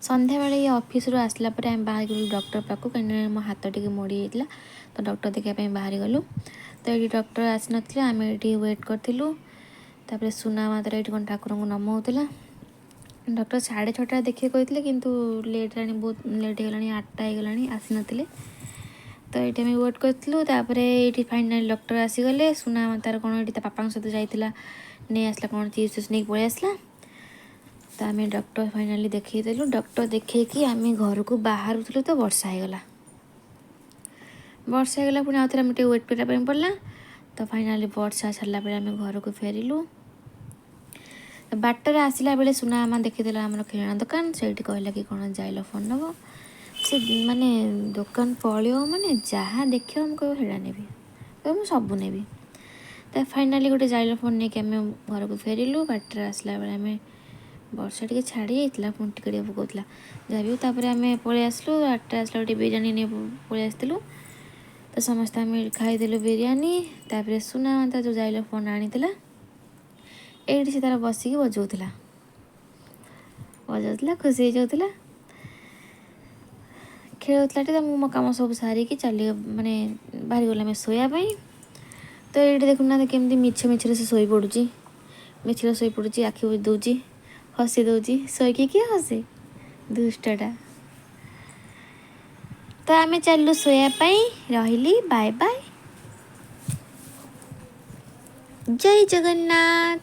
ସନ୍ଧ୍ୟାବେଳେ ଇଏ ଅଫିସରୁ ଆସିଲା ପରେ ଆମେ ବାହାରିଗଲୁ ଡକ୍ଟର ପାଖକୁ, କାହିଁକିନା ମୋ ହାତ ଟିକେ ମୋଡ଼ି ଯାଇଥିଲା, ତ ଡକ୍ଟର ଦେଖିବା ପାଇଁ ବାହାରିଗଲୁ। ତ ଏଇଠି ଡକ୍ଟର ଆସିନଥିଲେ, ଆମେ ଏଇଠି ୱେଟ୍ କରିଥିଲୁ। ତାପରେ ସୁନା ମାତାର ଏଇଠି କ'ଣ ଠାକୁରଙ୍କୁ ନମଉଥିଲା। ଡକ୍ଟର 6:30 ଦେଖିବେ କହିଥିଲେ, କିନ୍ତୁ ଲେଟ୍ ହେଲାଣି, ବହୁତ ଲେଟ୍ ହେଇଗଲାଣି, 8ଟା ହେଇଗଲାଣି, ଆସିନଥିଲେ। ତ ଏଇଠି ଆମେ ୱେଟ୍ କରିଥିଲୁ। ତାପରେ ଏଇଠି ଫାଇନାଲି ଡକ୍ଟର ଆସିଗଲେ। ସୁନା ତାର କ'ଣ ଏଇଠି ତା ବାପାଙ୍କ ସହିତ ଯାଇଥିଲା, ନେଇ ଆସିଲା କ'ଣ ଚିପ୍ସ ଫିପ୍ସ ନେଇକି ପଳେଇ ଆସିଲା। ତ ଆମେ ଡକ୍ଟର ଫାଇନାଲି ଦେଖେଇଦେଲୁ। ଡକ୍ଟର ଦେଖେଇକି ଆମେ ଘରକୁ ବାହାରୁଥିଲୁ ତ ବର୍ଷା ହେଇଗଲା। ବର୍ଷା ହେଇଗଲା, ପୁଣି ଆଉଥରେ ଆମେ ଟିକେ ୱେଟ୍ କରିବା ପାଇଁ ପଡ଼ିଲା। ତ ଫାଇନାଲି ବର୍ଷା ଛାଡ଼ିଲା ପରେ ଆମେ ଘରକୁ ଫେରିଲୁ। ବାଟରେ ଆସିଲା ବେଳେ ସୁନା ମାମା ଦେଖିଦେଲା ଆମର ଖେଳଣା ଦୋକାନ। ସେଇଠି କହିଲା କି କ'ଣ ଜାଇଲୋଫୋନ୍ ନେବ ସେ। ମାନେ ଦୋକାନ ପଳେଇବ ମାନେ ଯାହା ଦେଖିବ ମୁଁ କହିବ ସେଇଟା ନେବି, କହିବ ମୁଁ ସବୁ ନେବି। ତ ଫାଇନାଲି ଗୋଟେ ଜାଇଲୋଫୋନ୍ ନେଇକି ଆମେ ଘରକୁ ଫେରିଲୁ। ବାଟରେ ଆସିଲା ବେଳେ ଆମେ ବର୍ଷା ଟିକେ ଛାଡ଼ି ଯାଇଥିଲା, ପୁଣି ଟିକେ ଟିକେ ପକାଉଥିଲା, ଯାହା ବି ହଉ। ତାପରେ ଆମେ ପଳେଇ ଆସିଲୁ। ବାଟରେ ଆସିଲା ଗୋଟେ ବିରିୟାନୀ ନେଇ ପଳେଇ ଆସିଥିଲୁ, ତ ସମସ୍ତେ ଆମେ ଖାଇଦେଲୁ ବିରିୟାନୀ। ତାପରେ ସୁନା ତା ଯେଉଁ ଜାଇଲୋଫୋନ୍ ଆଣିଥିଲା, ଏଇଠି ସେ ତାର ବସିକି ବଜାଉଥିଲା ବଜାଉଥିଲା, ଖୁସି ହେଇଯାଉଥିଲା, ଖେଳୁଥିଲା ଟିକେ। ମୁଁ ମୋ କାମ ସବୁ ସାରିକି ଚାଲି ମାନେ ବାହାରିଗଲୁ ଆମେ ଶୋଇବା ପାଇଁ। ତ ଏଇଠି ଦେଖୁନାହାନ୍ତି କେମିତି ମିଛ ମିଛରେ ସେ ଶୋଇପଡ଼ୁଛି, ମିଛରେ ଶୋଇପଡ଼ୁଛି, ଆଖି ବୁଜି ଦେଉଛି, ହସି ଦେଉଛି। ଶୋଇକି କିଏ ହସେ, ଦୁଷ୍ଟଟା। ତ ଆମେ ଚାଲିଲୁ ଶୋଇବା ପାଇଁ। ରହିଲି, ବାଏ ବାଏ, ଜୟ ଜଗନ୍ନାଥ।